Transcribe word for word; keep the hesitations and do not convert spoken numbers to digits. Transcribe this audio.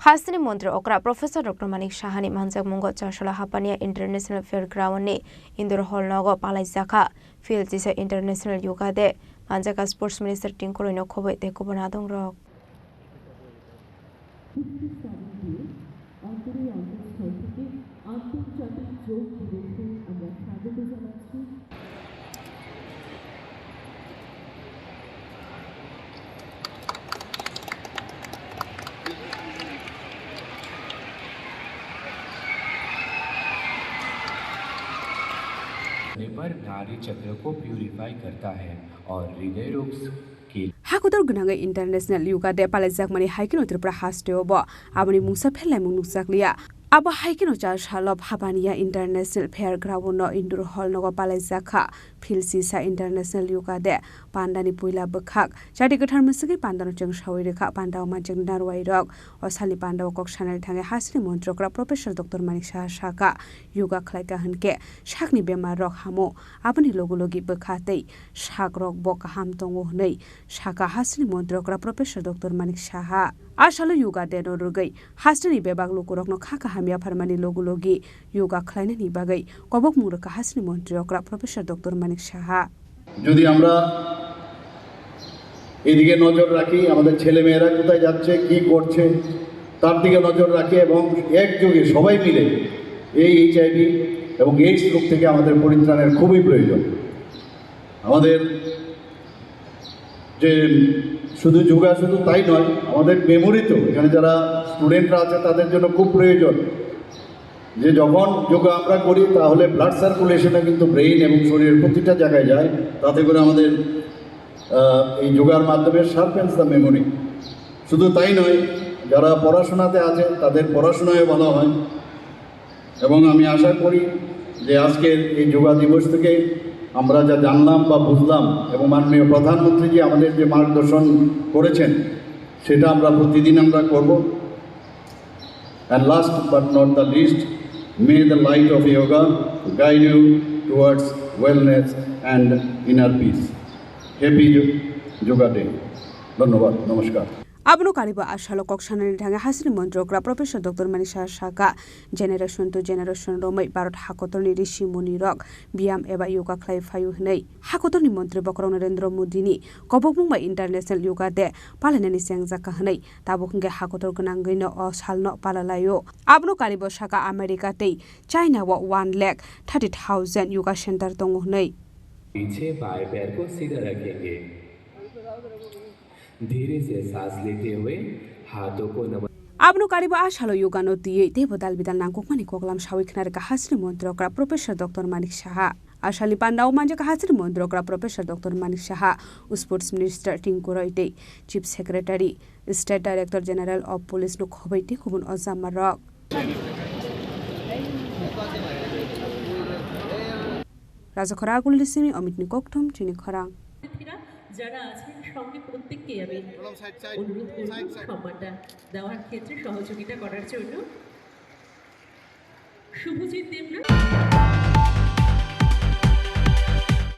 Hasteni Montri okra Professor Doctor Manik Sahani manjakmungo Charsalo Hapania International Fair Ground ni Indoor Hall nogo palaijakha Phil Chisa International Yoga Day. Manjakha Sports Minister Tinku Roy no khoboi tei kubun adongrok. অন্তরে অন্তঃস্থল থেকে আন্তর্জাতিক যোগ দিবসে আমরা স্বাগত জানাচ্ছি। पर नाड़ी चक्र को प्यूरिफाई करता है और हृदय रोग के Hakotor gwnangwi International Yoga Day palaijakmani hai kheno Tripura hasteo bo aboni mungsa pherlaimung nukjakliya. Abo hai kheno Charsalo Hapania International Fair Ground no Indoor Hall nogo palaijakha Phil Chisa International Yoga Day. Pandani puila bwkhak chati kwthar mwswgwi pandano chwngsawi rwkha, pandao manjak narwai rok. O salni pandao kok sanani thangwi hasteni Montri okra Professor Doctor Manik Saha sakha, yoga khlaikha hwnkhe sakni bemar rok hamo, aboni logi logi bwkha tei sak rok bo kaham tongo hwnwi sakha hasteni Montri okra Professor Doctor Manik Saha. A salo Yoga Day no rwgwi hasteni bebak lukurokno kha kaham yapharmani logi logi yoga khlainani bagwi kobokmung rwkha hasteni Montri okra Professor Doctor Manik Saha. যদি আমরা এদিকে নজর রাখি, আমাদের ছেলেমেয়েরা কোথায় যাচ্ছে, কি করছে, তার দিকে নজর রাখি এবং একযোগে সবাই মিলে এই এইচআইভি এবং এইডস রোগ থেকে আমাদের পরিত্রাণের খুবই প্রয়োজন। আমাদের যে শুধু যোগা, শুধু তাই নয়, আমাদের মেমোরি তো, এখানে যারা স্টুডেন্টরা আছে তাদের জন্য খুব প্রয়োজন যে যখন যোগা আমরা করি তাহলে ব্লাড সার্কুলেশনে কিন্তু ব্রেইন এবং শরীরের প্রতিটা জায়গায় যায়, তাতে করে আমাদের আহ, এই যোগার মাধ্যমে শার্পেন্স দ্য মেমোরি। শুধু তাই নয়, যারা পড়াশোনাতে আছে তাদের পড়াশোনায় ভালো হয়। এবং আমি আশা করি যে আজকের এই যোগা দিবস থেকে আমরা যা জানলাম বা বুঝলাম এবং মাননীয় প্রধানমন্ত্রীজি আমাদের যে মার্গদর্শন করেছেন সেটা আমরা প্রতিদিন আমরা করব। And last but not the least, may the light of yoga guide you towards wellness and inner peace. Happy Yo-, Yoga Day. ধন্যবাদ, নমস্কার। Abono karibo a salo kok sanani thangwi hasteni Montri okra Professor Doctor Manik Saha sakha, generation to generation romwi Bharat hakotorni rishi muni rok biyam eba yoga khlai phaio hwnwi. Hakotorni Montri Bokorok Narendra Modi ni kobokmung bai International Yoga Day palainani chengjakha hwnwi. Tabuk hwnkhe hakotor gwnangwino o salno palalaio. Abono karibo sakha America tei China o one lakh thirty thousand yoga center tongo hwnwi. पीछे बाएं पैर को सीधा रखेंगे। धीरे से सांस लेते हुए हाथों को नमन। Abono karibo a salo yoga no twiwi teibo dal bidal nangkukmani koklam sawi khna rwkha hasteni Montri okra Professor Doctor Manik Saha. A salni pandao manjakha hasteni Montri okra Professor Doctor Manik Saha, Sports Minister Tinku Roy tei Chief Secretary, State Director General of Police no khoboi tei kubun ojama rok. Rajakhora Agulni simi Omitni kokthum chini khorang. যারা আছেন সঙ্গে প্রত্যেককেই আমি অনুরোধ করব সম্মানটা দেওয়ার ক্ষেত্রে সহযোগিতা করার জন্য। শুভজিৎ দেবনাথ।